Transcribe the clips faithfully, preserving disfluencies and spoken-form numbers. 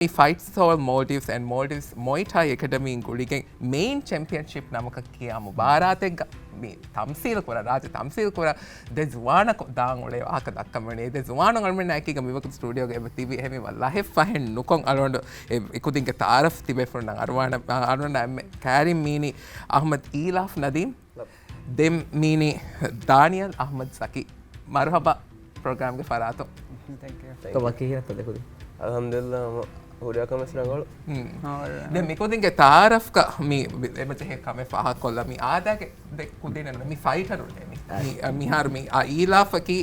މި ފައިޓްސް އޯލް މޯލްޑިވްސް އެންޑް މޯލްޑިވްސް މުއައި ތާއި އެކަޑަމީން ގުޅިގެން މެއިން ޗެމްޕިއަންޝިޕް ނަމަކަށް ކިޔާ މުބާރާތެއްގަ މި ތަމްސީލް ކުރާ، ރާއްޖެ ތަމްސީލް ކުރާ ދެ ޒުވާނަކު ދާން އުޅޭ ވާހަކަ ދައްކަމެވެނީ. ދެ ޒުވާނުން އަޅުމެންނާ އެކީގަ މިވަގުތު ސްޓޫޑިއޯގަ އެބަ ތިބީ. އެހެންވީމަ ލަހެއް ފަހެއް ނުކޮށް އަޅުގަނޑު އެ އެކުދިންގެ ތައާރަފް ތިބޭފުޅުންނަށް އަރުވާނަ، އަ، އަރުވާނަ އެންމެ ކައިރިން މީނީ އަހްމަދު އީލާފް ނަދީމް. ލަ. ދެން މީނީ ދާނިޔަލް އަހްމަދު ޒަކީ. މަރުހަބާ ޕްރޮގްރާމްގެ ފަރާތުން. ތެންކް ޔޫ. ތެންކް ކޮބާ ޔޫ. ކިހިނެއްތަ ދެކުދިން؟ އަލްހަމްދުލިއްލާ، ހަމަ ހުރިހާ ކަމެއް ވެސް ރަނގަޅު. ހުން. ހާ، ވަރަށް. ދެން މިކުދިންގެ ތައާރަފްގަ މި އެބަޖެހޭ ކަމެއް ފާހަގަކޮށްލަ މި އާދައިގެ ދެ ކުދިންނެއް ނޫނޭ. މި ފައިޓަރުންނޭ މި. އަ. މި، އަ، މިހާރު މި، އަ، އީލާފަކީ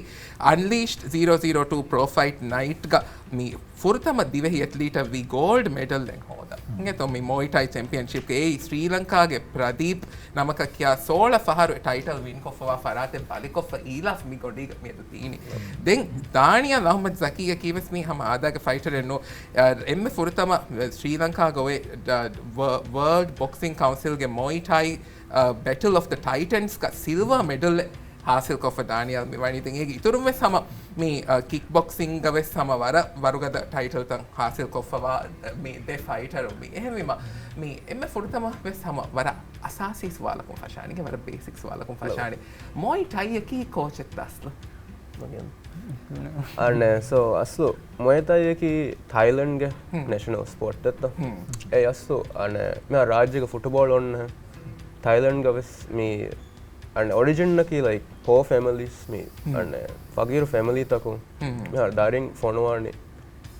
އަންލީޝްޑް ޒީރޯ ޒީރޯ ޓޫ ޕްރޯ ފައިޓް ނައިޓްގަ މި ފުރަތަމަ ދިވެހި އެތްލީޓަށް ވީ ގޯލްޑް މެޑަލް ދެން ހޯދަ. ހުން. އިނގޭތޯ މި މުއައި ތާއި ޗެމްޕިއަންޝިޕްގެ އެއީ ސްރީލަންކާގެ ޕްރަދީޕް ނަމަކަށް ކިޔާ ސޯޅަ ފަހަރު ޓައިޓަލް ވިން ކޮށްފަވާ ފަރާތެއް ބަލިކޮށްފަ އީލާފް މި ގޮނޑީގަ މިއަދު ދީނީ. ދެން ދާނިޔަލް އަހްމަދު ޒަކީއަކީ ވެސް މީ ހަމަ އާދައިގެ ފައިޓަރެއް ނޫ، އަ، އެންމެ ފުރަތަމަ ސްރީލަންކާގަ އޮތް، އަ، ވަ-، ވަރލްޑް ބޮކްސިން ކައުންސިލްގެ މުއައި ތާއި، އަ، ބެޓަލް އޮފް ދަ ޓައިޓަންސްގަ ސިލްވާ މެޑަލް ހާސިލްކޮށްފަ ދާނިޔަލް މި ވަނީ. ދެން އޭގެ އިތުރުން ވެސް ހަމަ މި، އަ، ކިކް ބޮކްސިންގަ ވެސް ހަމަ ވަރަށް ވަރުގަދަ ޓައިޓަލްތައް ހާސިލްކޮށްފަވާ، އަ، މި ދެ ފައިޓަރު މި. އެހެންވީމަ މި އެންމެ ފުރަތަމަ ވެސް ހަމަ ވަރަށް އަސާސީ ސުވާލަކުން ފަށާނީ، ވަރަށް ބޭސިކް ސުވާލަކުން ފަށާނީ. މުއައި ތާއީއަކީ ކޯޗެއްތަ އަސްލު؟ އަނެ، ސޯ، އަސްލު މުއައި ތާއީއަކީ ތައިލެންޑްގެ ހުން. ނޭޝަނަލް ސްޕޯޓް ދެއްތޯ. ހުން. އެ އަސްލު، އަނެ، މިހާ ރާއްޖޭގެ ފުޓުބޯޅަ އޮންނަ ތައިލެންޑްގަ ވެސް މި، އަނެ، އޮރިޖިންއަކީ، ލައިކް، ހޯ ފެމިލީސް މި، ހުން. އަނެ، ފަގީރު ފެމިލީތަކުން ހުން. މިހާރު ދަރިން ފޮނުވާނީ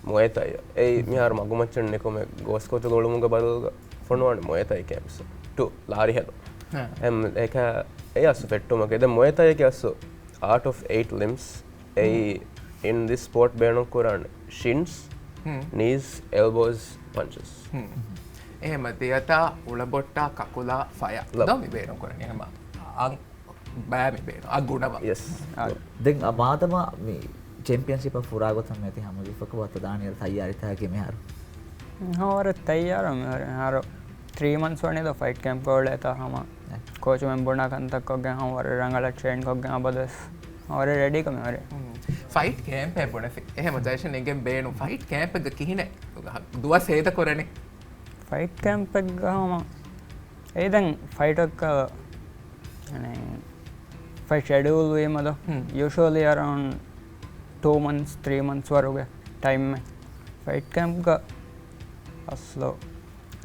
މުއައި ތާއީ. އެއީ މިހާރު މަގުމައްޗަށް ނިކުމެ ގޯސްކޮތު ގުޅުމުގެ ބަދަލުގަ ފޮނުވާނެ މުއައި ތާއީ ކޭމްޕްސް ޓު ލާރިހެލު. ހާ. އެމް، އެކަ، އެ އަސް ފެއްޓުމަކީ. ދެން މުއައި ތާއީ އަސް އާޓް އޮފް އެއިޓް ލިމްސް. އެއީ ހުން. އިން ދިސް ސްޕޯޓް ބޭނުން ކުރާނެ ޝިންސް، ހުން. ނީސް، އެލްބޯސް، ޕަންޗަސް. ހުން. އެހެމަ ދެއަތާ، އުޅަބޮއްޓާ، ކަކުލާ، ފަޔާ. ލަ. ދޯ މި ބޭނުން ކުރަނީ. އެހެމަ އަން ބައި މި ބޭނުން. އަ ގުނަވަ. ޔެސް. އާ. ދެން އަ މާދަމާ މި ޗެމްޕިއަންޝިޕަށް ފުރާގޮތަށް މިއޮތީ ހަމަޖެހިފަކު ވަތަ ދާނިޔަލް ތައްޔާރީތަކީ މިހާރު؟ ހަމަ ވަރަށް ތައްޔާރު މިހާރު. މިހާރު ތްރީ މަންތްސް ވަނީ ދޯ ފައިޓް ކޭމްޕް އުޅޭތާ ހަމަ އެ. ކޯޗުމެން ބުނާ ކަންތައް ކޮށްގެން ހަމަ ވަރަށް ރަނގަޅަށް ޓްރޭން ކޮށްގެން އަބަދުވެސް ވަރަށް ރެޑީ ކަމެއް ވަރެ. ހުން. ފައިޓް ކޭމްޕެއް ބުނެފި. އެހެމަ ޖައިޝަން އެނގެން ބޭނުން ފައިޓް ކޭމްޕެއްގަ ކިހިނެއް ދުވަސް ހޭދަ ކުރަނީ؟ ފައިޓް ކޭމްޕެއްގަ ހަމަ އެއީ ދެން ފައިޓަކަށް އަނެ، ފައިޓް ޝެޑިއުލް ވީމަ ދޯ، ހުން. ޔޫޝުއަލީ އަރައުންޑް ޓޫ މަންތްސް، ތްރީ މަންތްސް ވަރުގެ ޓައިމްއެއް. ފައިޓް ކޭމްޕްގަ އަސްލު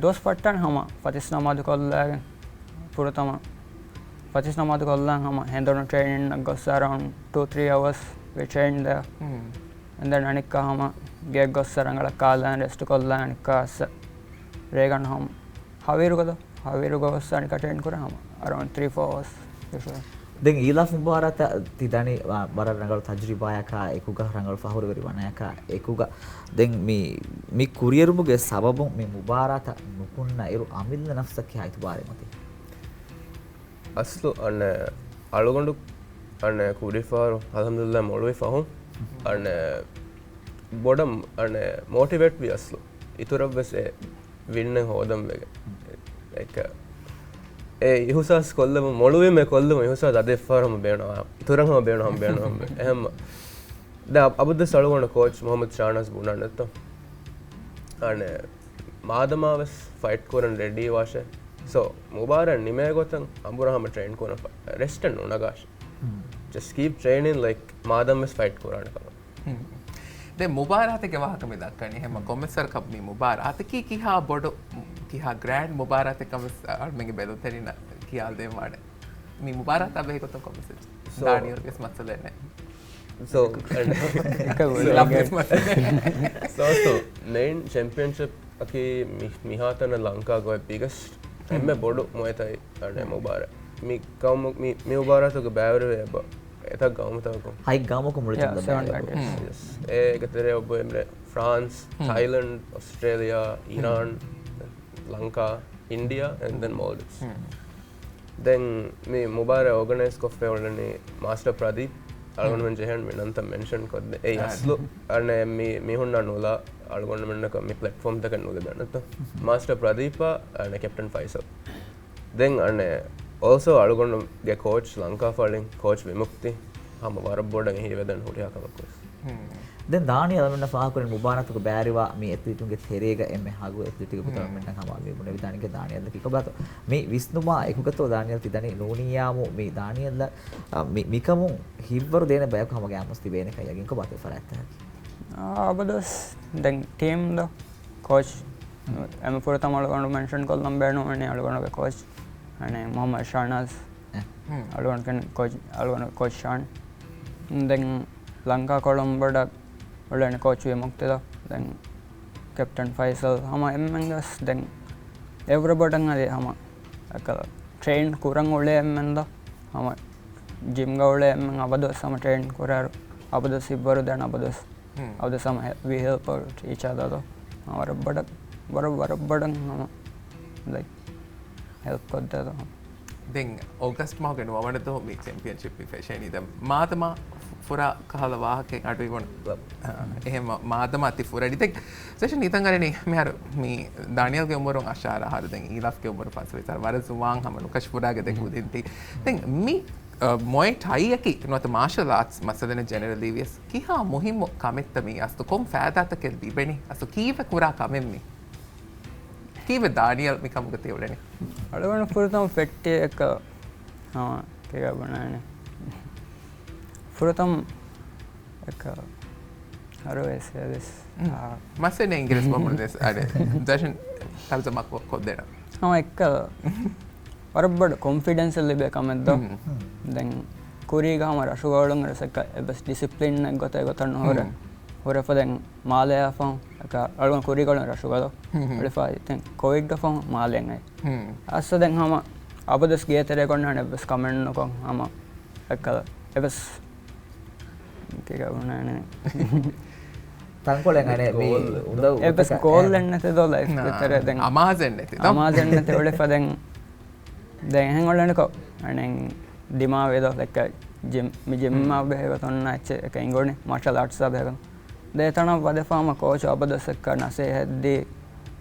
ދުވަސް ފައްޓާން ހަމަ ފަތިސް ނަމާދު ކޮށްލާގެން ފުރަތަމަ ފަތިސް ނަމާދު ކޮށްލާން ހަމަ ހެނދުނު ޓްރޭނިންއަށް ގޮއްސަ އަރައުންޑް ޓޫ ތްރީ އަވަސް ވެ ޓްރޭން ދޭ. ހުން. އެން ދެން އަނެއްކާ ހަމަ ގެއަށް ގޮއްސަ ރަނގަޅަށް ކާލާން ރެސްޓް ކޮށްލާން އަނެއްކާ އައްސަ ރޭގަނޑު ހަމަ ހަވީރުގަ ދޯ، ހަވީރުގަ ގޮއްސަ އަނެއްކާ ޓްރޭން ކުރާ ހަމަ އަރައުންޑް ތްރީ ފޯ އަވަސް ޔޫޝުއަލް. ދެން އީލާފް މުބާރާތަށް ތި ދަނީ، އާ، ވަރަށް ރަނގަޅު ތަޖުރިބާޔަކާ އެކުގަ، ރަނގަޅު ފަހުރުވެރި ވަނަޔަކާ އެކުގަ. ދެން މި، މި ކުރިއެރުމުގެ ސަބަބުން މި މުބާރާތަށް ނުކުންނަ އިރު އަމިއްލަ ނަފްސަށް ކިހާ އިތުބާރެއް އޮތީ؟ އަސްލު އަނެ އަޅުގަނޑު އަނެ ކުރިފަހަރު އަލްހަމްދުލިއްލާ މޮޅުވި ފަހުން އަނެ ބޮޑަށް އަނެ މޯޓިވޭޓް ވި އަސްލު. އިތުރަށްވެސް އެ ވިންއެއް ހޯދަން ވެގެން. އެކަ އެ އިހުސާސް ކޮށްލަމު، މޮޅުވީމެ ކޮށްލަމު އިހުސާސް އަދި އެއްފަހަރު ހަމަ ބޭނުން، އިތުރަށް ހަމަ ބޭނުން، ހަމަ ބޭނުން، ހަމަ ބޭނުން. އެހެންމަ ދެ އަބަދުވެސް އަޅުގަނޑު ކޯޗް މުހައްމަދު ޝާނާޒް ބުނާނެތޯ. އަނެ މާދަމާ ވެސް ފައިޓް ކުރަން ރެޑީ ވާށޭ. ސޯ، މުބާރާތް ނިމޭ ގޮތަށް އަނބުރާ ހަމަ ޓްރޭން ކުރަން ފަ-، ރެސްޓެއް ނުނަގާށޭ. ހުން. ޖަސްޓް ކީޕް ޓްރޭނިން ލައިކް މާދަމް ވެސް ފައިޓް ކުރާނެ ކަމަށް. ހުން. ދެން މުބާރާތެއްގެ ވާހަކަ މި ދައްކަނީ. ހަމަ ކޮންމެސް ވަރަކަށް މި މުބާރާތަކީ ކިހާ ބޮޑު، ކިހާ ގްރޭންޑް މުބާރާތެއްކަން ވެސް އަޅުމެންގެ ބެލުންތެރިންނަށް ކިޔާލަދޭން ވާނެ. މި މުބާރާތާ ބެހޭ ގޮތުން ކޮންމެސް ސޯ، ދާނިޔަލްގެ ވެސް މައްސަލައެއް ނެތް. ސޯ، އެކަ ސޯ، ސޯ، މެއިން ޗެމްޕިއަންޝިޕް އަކީ މި-، މިހާތަނަށް ލަންކާގަ އޮތް ބިގެސްޓް ހުން. އެންމެ ބޮޑު މުއައި ތާއި އަނެ ހުން. މުބާރާތް. މި ގައުމު-، މި، މި މުބާރާތުގަ ބައިވެރިވެ އެބަ އެތައް ގައުމުތަކަކުން. ހަތް ގައުމަކު މުޅި ޔާ، ތިން ސެވަން ދަނޑާ ކަންޓްރީސް. ހުން. ޔެސް. އޭގެ ތެރެއަށް އޮއްވައިމިރޭ ފްރާންސް، ހުން. ތައިލެންޑް، އޮސްޓްރޭލިޔާ، ހުން. އީރާން، ލަންކާ، އިންޑިޔާ، އެންޑް ދެން މޯލްޑިވްސް. ހުން. ދެން މި މުބާރާތް އޯގަނައިޒް ކޮށްފައި އުޅެނީ މާސްޓަރ ޕްރަދީޕް، އަޅުގަނޑުމެން ޖެހޭން މި ނަންތައް މެންޝަން ކޮށްދޭ. އެއީ އާ. އަސްލު އަނެ މި މީހުންނާ ނުލާ އަޅުގަނޑުމެންނަކަށް މި ޕްލެޓްފޯމްތަކެއް ނުލިބޭނެތޯ. މާސްޓަރ ޕްރަދީޕާ އަނެ ކެޕްޓަން ފައިސަލް. ދެން އަނެ އޯލްސޯ އަޅުގަނޑުގެ ކޯޗް ލަންކާފު އަޅިން ކޯޗް ވިމުކްތި ހަމަ ވަރަށް ބޮޑަށް އެހީވެދަން ހުރިހާ ކަމަކުވެސް. ދެން ދާނިޔަލް އަޅުމެންނަށް ފާހަގަކުރިން މުބާރާތުގެ ބައިވެރިވާ މި އެތިލީޓުންގެ ތެރޭގަ އެންމެ ހަގު އެތިލީޓުގެ ގޮތަށް އަޅުމެންނަށް ހަމަ މި ބުނެވިދާނެ ދާނިޔަލް ކިކޮބާތޯ. މި ވިސްނުމާ އެކުގަތޯ ދާނިޔަލް ތިދަނީ ނޫނިއްޔާމު މި ދާނިޔަލް މި، މިކަމުން ހިތްވަރު ދޭނެ ބަޔަކު ހަމަ ގައިމުސް ތިބޭނެ ކައްޔަގިން ކޮބާތޯ ފަރާތްތަކަކީ؟ އާ، އަބަދުސް ދެން ޓީމް ދޯ ކޯޗް އެމަ ފުރަތަމަ އަޅުގަނޑު މެންޝަން ކޮށްލަން ބޭނުންވަނީ އަޅުގަނޑުގެ ކޯޗް އަނެ މުހައްމަދު ޝާނާޒް. އަޅުގަނޑު ކޯޗް، އަޅުގަނޑު ކޯޗް ޝާން. ދެން ލަންކާ ކޮޅުންބޮޑަށް އުޅެނި ކޯޗް ވި މުޤްތަދާ. ދެން ކެޕްޓަން ފައިސަލް ހަމަ އެންމެންގެސް ދެން އެވަރަށް ބޮޑަށް އަދި ހަމަ އެކަލަ ޓްރެއިން ކުރަން އުޅޭ އެންމެން ދޯ ހަމަ ޖިމްގަ އުޅޭ އެންމެން އަބަދުވެސް ހަމަ ޓްރެއިން ކުރާއިރު އަބަދުވެސް ހިތްވަރު ދޭން އަބަދުވެސް އަބަދުވެސް ހަމަ ހެ-، we help our each other ދޯ. ވަރަށް ބޮޑަށް، ވަރަށް، ވަރަށް ބޮޑަށް ހަމަ ލައިކް ހެލްޕް ކޮށްދޭ ދޯ. ދެން އޮގަސްޓް މަހުގެ ނުވަވަނަ ދުވަހު މި ޗެމްޕިއަންޝިޕް މި ފެށޭނީ. ދެން މާދަމާ ފުރާ ކަހަލަ ވާހަކައެއް އަޑުއިވުނު. އަ، އެހެން މާ-، މާދަމާ ތި ފުރަނީ. ދެން ސެޝަން ހިތަށް އަރަނީ މިހާރު މި ދާނިޔަލްގެ އުމުރުން އަށާރަ އަހަރު، ދެން އީލާފްގެ އުމުރު ފަންސަވީސް އަހަރު. ވަރަށް ޒުވާން ހަމަ ނުކަށިފުރާގަދަ ކުދިން ތި. ދެން މި، އަ، މޮއެ ޓައިއަކީ ނުވަތަ މާޝަލް އާޓްސް މައްސަލައިން ޖެނެރަލީ ވިޔަސް ކިހާ މުހިއްމު ކަމެއްތަ މީ؟ އަސްލު ކޮން ފައިދާތަކެއް ލިބެނީ؟ އަސްލު ކީއްވެ ކުރާ ކަމެއް މީ؟ ކީއްވެ ދާނިޔަލް މިކަމުގަ ތި އުޅެނީ؟ އަޅުގަނޑު ފުރަތަމަ ފެއްޓި އެއްކަ ހަމަ ކިކަ ބުނާނެ. ފުރަތަމަ އެއްކަ ހަރުވެސް އެވެސް. މަސެން އިނގިރޭސި ބަމުން ދެސް އަޑެ. ދަށިން ތަރުޖަމާ ކޮ-، ކޮށްދޭނަ. ހަމަ އެއްކަ ވަރަށް ބޮޑު ކޮންފިޑެންސް ލިބޭ ކަމެއް ދޯ. ދެން ކުރީގަ ހަމަ ރަށުގަ އުޅުން އެވެސް އެއްކަ އެއްވެސް ޑިސިޕްލިން އެއް ގޮތެއް ގޮތަށް ނުހުރެ. ހުރެފަ ދެން މާލެ އަފަން އެކަ އަޅުގަނޑު ކުރީގަ ރަށުގަ ދޯ. އުޅިފައި ދެން ކޮވިޑް އަފަން މާލެ އައި. އައްސަ ދެން ހަމަ އަބަދުސް ގޭތެރޭ ގޮންނާނެ އެއްވެސް ކަމެއް ނުކޮށް ހަމަ އެކަ އެއްވެސް ކިކަ ބުނާނެ. ތަންކޮޅެއް އަނެއް މި ގޯލް. އުނދަގޫ އެއްވެސް ގޮތަކަށް ގޯލް އެއް ނެތެ ދޯ ލައިފް ތެރޭ ދެން. އަމާޒެއް ނެތި ދޯ. އަމާޒެއް ނެތި އުޅެފަ ދެން. ދެން އެހެން އުޅެނިކޮށް އަނެއް ދިމާވޭ ދޯ އެކަ ޖިމް، މި ޖިމްއާ ބެހޭ ގޮތުން އެއްޗެއް އެކަ އިނގޮނި މާޝަލް އާޓްސްއާ ބެހޭ ގޮތުން. ދޭތަނަށް ވަދެފާމަ ކޯޗު އަބަދުސް އެއްކަ ނަސޭހަތްދީ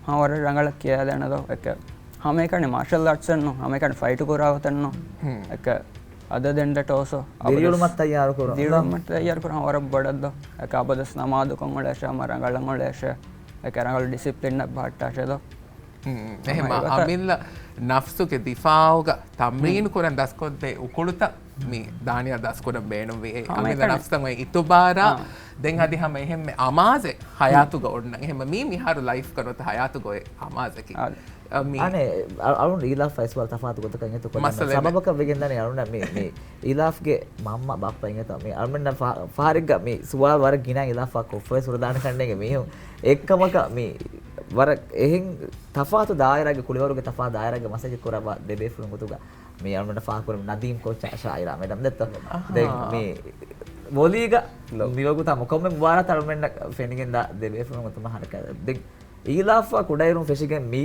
ހަމަ ވަރަށް ރަނގަޅަށް ކިޔާދޭނެ ދޯ. އެކަ ހަމައެކަނި މާޝަލް އާޓްސް އެއްނު، ހަމައެކަނި ފައިޓު ކުރާ ގޮތެއްނު. އެކަ އަދަ ދެން ދެޓޯސޯ ދިރިއުޅުމަށް ތައްޔާރު ކުރުން. ދިރިއުޅުމަށް ތައްޔާރު ކުރުން ވަރަށް ބޮޑަށް ދޯ. އެކަ އަބަދުސް ނަމާދުކޮށް އުޅޭށޭ ހަމަ ރަނގަޅަށް އުޅޭށޭ. އެކަ ރަނގަޅު ޑިސިޕްލިންއެއް ބަހައްޓާށޭ ދޯ. ހުން، އެހެން އަމިއްލަ ނަފްސުގެ ދިފާއުގަ ތަމްރީނު ކުރަން ދަސްކޮށްދޭ އުކުޅުތައް މި ދާނިޔަލް ދަސްކުރަން ބޭނުންވި. އެ އަމިއްލަ ނަފްސަށް އޮތް އިތުބާރާ ދެން އަދި ހަމަ އެހެންމެ އަމާޒެއް ހަޔާތުގަ އޮންނަ. އެހެންމަ މީ މިހާރު ލައިފްގަ ނުވަތަ ހަޔާތުގަ އޮތް އަމާޒަކީ. އަ، މި އަނެއް، އަ-، އަޅުން އީލާފް އައި ސުވާލު ތަފާތު ގޮތަކަށް އިނގޭތޯ ކޮށްލަން. މައްސަލައެއް ސަބަބަކަށް ވެގެން ދަނީ އަޅުންނަށް މި، މި އީލާފްގެ މަންމަ ބައްޕަ އިނގޭތޯ މި އަޅުމެންނަށް ފާ-، ފާރިއްގަ މި ސުވާލު ވަރަށް ގިނަ އީލާފާ ކޮށްފަވެސް ހުރެދާނެ ކަންނޭނގެ މީހުން. އެއްކަމަކަށް މި ވަރަށް އެހެން ތަފާތު ދާއިރާގެ ކުޅިވަރުގެ ތަފާ ދާއިރާގެ މަސައްކަތް ކުރައްވާ ދެބޭފުޅުން ގޮތުގަ މި އަޅުމެންނަށް ފާހަގަކުރެއްވި ނަދީމް ކޯޗް ޝާއިރާ މެޑަމް ދެއްތޯ. ދެން މި ވޮލީގަ މިވަގުތާ މުކައްމަ މުބާރާތަށް އަޅުމެންނަށް ފެނިގެންދާ ދެބޭފުޅުން ގޮތުމަށް ހަރަކާތް. ދެން އީލާފާ ކުޑައިރުން ފެށިގެން މި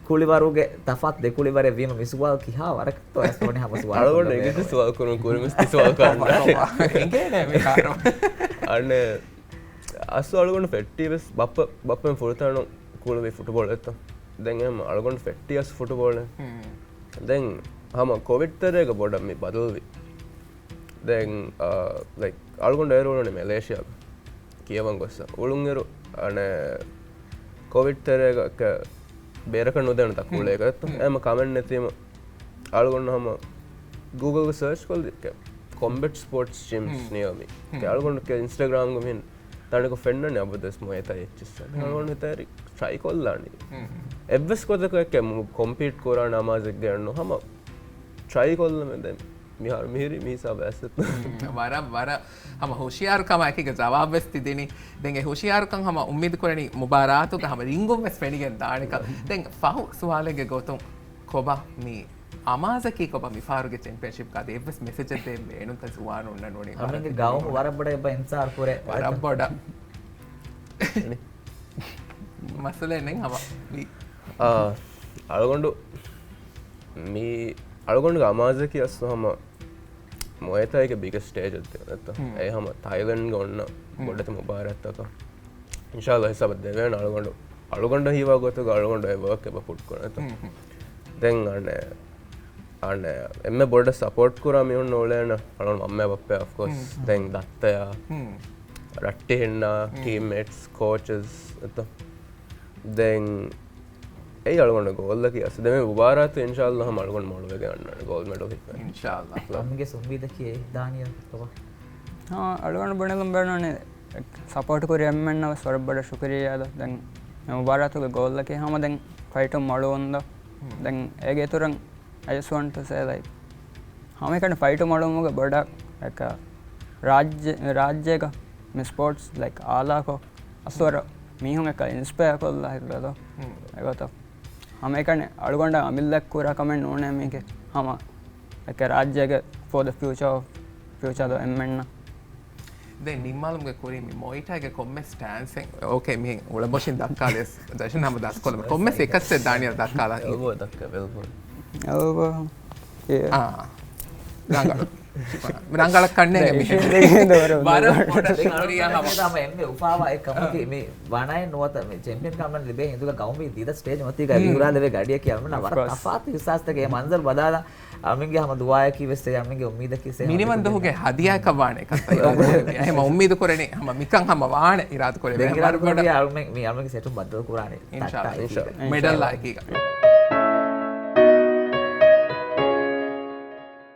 ކުޅިވަރުގެ ތަފާތު ދެ ކުޅިވަރެއް ވީމަ މި ސުވާލު ކިހާ ވަރަކަށްތޯ އަސް އޮނި ހަމަ ސުވާލު އަޅުގަނޑު ކޮށްލަން އެނގިއްޖެ ބޭނުން. ސުވާލު ކުރުން ކުރިމަސް ތި ސުވާލު ކަންނާނެ. އެނގޭނެ މި ކާރު. އަނެއް އަސް އަޅުގަނޑު ފެއްޓީ ވެސް ބައްޕަ، ބައްޕަ ފުރަތަމަ ކުޅުވީ ފުޓުބޯޅަ އެއްތޯ. ދެން އެހެން އަޅުގަނޑު ފެއްޓީ އަސް ފުޓުބޯޅަ. ދެން ހަމަ ކޮވިޑް ތެރޭގަ ބޮޑަށް މި ބަދަލުވި. ދެން، އާ، ލައިކް، އަޅުގަނޑު އޭރު އުޅުނީ މެލޭޝިޔާގަ ކިޔަވަން ގޮއްސަ. އުޅުންއިރު، އަނެއް، ކޮވިޑް ތެރޭގަ ބޭރަކަށް ނުދޭނެ ތަކުޅޭގަ އެއްތޯ. އެހެން ކަމެއް ނެތީމަ، އަޅުގަނޑު ހަމަ ގޫގަލްގަ ސަރޗް ކޮށްލި، ކޮމްބެޓް ސްޕޯޓްސް ޖިމްސް ނިއަރ މީ. އަޅުގަނޑު އިންސްޓަގްރާމްގަ މިހެން ތަނެކު ފެންނަނީ އަބަދުވެސް މުއޭތާއި އެއްޗިއްސަށް. އަޅުގަނޑު ހިތަށް އަރި ޓްރައި ކޮށްލާނީ. އެއްވެސް ގޮތަކަށް އެއްކެ ކޮމްޕީޓް ކުރާނެ އަމާޒެއްގެ އެއްނު ހަމަ ޓްރައި ކޮށްލަމެ ދެން މިހާރު މިހިރީ މިހިސާބަށް އައިސް. ހުން، ވަރަށް، ވަރަށް ހަމަ ހުޝިޔާރުކަމާ އެކީގަ ޖަވާބުވެސް ތި ދިނީ. ދެން އެ ހުޝިޔާރުކަން ހަމަ އުއްމީދު ކުރަނީ މުބާރާތުގަ ހަމަ ރިންގުން ވެސް ފެނިގެން ދާނެކަން. ދެން ފަހު ސުވާލެއްގެ ގޮތުން ކޮބާ މި އަމާޒަކީ ކޮބާ މިފަހަރުގެ ޗެމްޕިއަންޝިޕްގަ އަދި އެއްވެސް މެސެޖެއް ދޭން ބޭނުންތަ ޒުވާނުންނަށް ނޫނީ؟ އަޅުމެންގެ ގައުމު ވަރަށް ބޮޑަށް އެބަ އިންތިޒާރު ކުރޭ. ވަރަށް ބޮޑަށް. މައްސަލައެއް ނެތް ހަމަ މި. އާ، އަޅުގަނޑު މި އަޅުގަނޑުގެ އަމާޒަކީ އަސްލު ހަމަ މުއޭތާއިގެ ބިގެސްޓް ސްޓޭޖަށް ދިޔުން އެއްތޯ. އެއީ ހަމަ ތައިލެންޑްގަ އޮންނަ ބޮޑެތި މުބާރާތްތަކަށް. އިންޝާﷲ ހިސާބަށް ދެވޭނެ އަޅުގަނޑު، އަޅުގަނޑަށް ހީވާ ގޮތުގަ އަޅުގަނޑު އެ ވާކް އެބަ ޕުޓް ކުރަން އެއްތޯ. ދެން އަނެއް، އަނެއް އެންމެ ބޮޑަށް ސަޕޯޓް ކުރާ މީހުން އުޅޭނެ އަޅުގަނޑު މަންމައާ ބައްޕައާ އޮފްކޯސް. ދެން ދައްތަޔާ. ރައްޓެހިންނާ ޓީމްމޭޓްސް، ކޯޗަސް އެތަ. ދެން އެއީ އަޅުގަނޑު ގޯލްއަކީ އަސް. ދެން މި މުބާރާތު އިންޝާﷲ ހަމަ އަޅުގަނޑު މޮޅުވެގެން އަންނާނެ ގޯލްޑް މެޑަލް ހިފަން. އިންޝާﷲ. އަމިގެ އުއްމީދަކީ ދާނިޔަލް ކޮބާ؟ ހާ، އަޅުގަނޑު ބުނެލުން ބޭނުންވަނީ ސަޕޯޓް ކުރި އެންމެންނަށް ވެސް ވަރަށް ބޮޑަށް ޝުކުރިއްޔާ ދޯ. ދެން މި މުބާރާތުގެ ގޯލްއަކީ ހަމަ ދެން ފައިޓު މޮޅުވުން ދޯ. ދެން އޭގެ އިތުރަށް I just want to say, like, ހަމައެކަނި ފައިޓު މޮޅުވުމުގެ ބޮޑަށް އެކަ ރާއްޖެ، ރާއްޖޭގަ މި ސްޕޯޓްސް، ލައިކް، އާލާކޮށް އަސްވަރަށް މީހުން އެކަ އިންސްޕަޔާ ކޮށްލާ ހިތްވޭ ދޯ. އެގޮތަށް ހަމައެކަނި އަޅުގަނޑަށް އަމިއްލައަށް ކުރާ ކަމެއް ނޫނޭ މީގެ ހަމަ އެކަ ރާއްޖޭގެ for the future، future ދޯ އެންމެންނަށް. ދެން ނިންމާލުމުގެ ކުރިން މި މުއައި ތާއިގެ ކޮންމެ ސްޓާންސެއް، އޯކޭ، މިހެން އުޅެމަށިން ދައްކާލަސް ދަށިން ހަމަ ދަސްކޮށްލަމު. ކޮންމެ ސިކަސްއެއް ދާނިޔަލް ދައްކާލަން. އެލްބޯ ދައްކާ، އެލްބޯ. އެލްބޯ. އާ. ރަނގަޅަށް ކަންނޭނގެ މިހެން. ވަރަށް ބޮޑަށް ޝުކުރިއްޔާ ހަމަ. ހަމަ އެންމެ އުފާވާ އެއް ކަމަކީ މި ވަނައެއް ނުވަތަ މި ޗެމްޕިއަން ކަމެއް ލިބޭ ހިނދުގަ ގައުމީ ދިދަ ސްޓޭޖް މަތީގަ ވިހުރާލެވޭ ގަޑިއަކީ އަޅުމެންނަށް ވަރަށް ތަފާތު އިހްސާސްތަކެއް. އެ މަންޒަރު ބަލާލަން އަޅުމެންގެ ހަމަ ދުޢާއަކީ ވެސް އެ އަޅުމެންގެ އުއްމީދަކީ ސޭ މިނިވަން ދުވަހުގެ ހަދިޔާއަކަށް ވާނެ ކަންތައް އިރާދަ ކުރެވޭ. އެހެން އުއްމީދު ކުރަނީ ހަމަ މިކަން ހަމަ ވާނެ އިރާދަ ކުރެވޭ. ދެން އިރާދަ ކުރެވޭ އަޅުމެން މި އަޅުމެންގެ ސެޓުން ބައްދަލު ކުރާނެ. އިންޝާﷲ. މެޑަލް އާއެކީގަ.